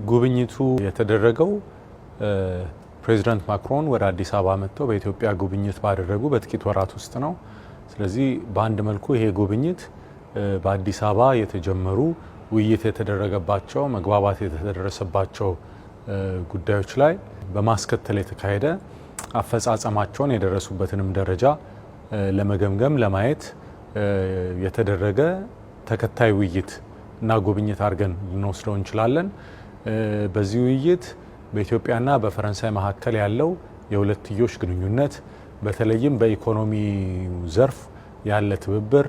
ጉብኝቱ የተደረገው ፕሬዚዳንት ማክሮን ወደ አዲስ አበባ መጥተው በኢትዮጵያ ጉብኝት ባደረጉ በጥቂት ወራት ውስጥ ነው። ስለዚህ በአንድ መልኩ ይሄ ጉብኝት በአዲስ አበባ የተጀመሩ፣ ውይይት የተደረገባቸው፣ መግባባት የተደረሰባቸው ጉዳዮች ላይ በማስከተል የተካሄደ፣ አፈጻጸማቸውን የደረሱበትንም ደረጃ ለመገምገም፣ ለማየት የተደረገ ተከታይ ውይይት እና ጉብኝት አድርገን ልንወስደው እንችላለን። በዚህ ውይይት በኢትዮጵያና በፈረንሳይ መካከል ያለው የሁለትዮሽ ግንኙነት፣ በተለይም በኢኮኖሚ ዘርፍ ያለ ትብብር፣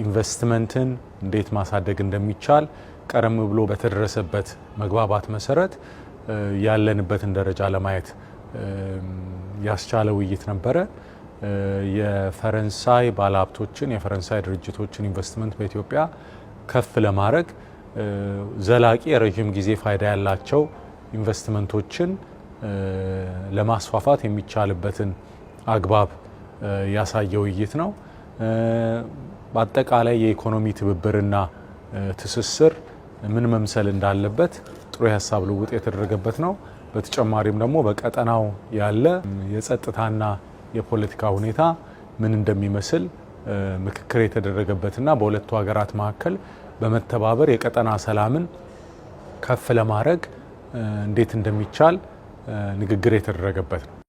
ኢንቨስትመንትን እንዴት ማሳደግ እንደሚቻል ቀደም ብሎ በተደረሰበት መግባባት መሰረት ያለንበትን ደረጃ ለማየት ያስቻለ ውይይት ነበረ። የፈረንሳይ ባለሀብቶችን፣ የፈረንሳይ ድርጅቶችን ኢንቨስትመንት በኢትዮጵያ ከፍ ለማድረግ ዘላቂ የረዥም ጊዜ ፋይዳ ያላቸው ኢንቨስትመንቶችን ለማስፋፋት የሚቻልበትን አግባብ ያሳየ ውይይት ነው። በአጠቃላይ የኢኮኖሚ ትብብርና ትስስር ምን መምሰል እንዳለበት ጥሩ የሀሳብ ልውውጥ የተደረገበት ነው። በተጨማሪም ደግሞ በቀጠናው ያለ የጸጥታና የፖለቲካ ሁኔታ ምን እንደሚመስል ምክክር የተደረገበትና በሁለቱ ሀገራት መካከል በመተባበር የቀጠና ሰላምን ከፍ ለማድረግ እንዴት እንደሚቻል ንግግር የተደረገበት ነው።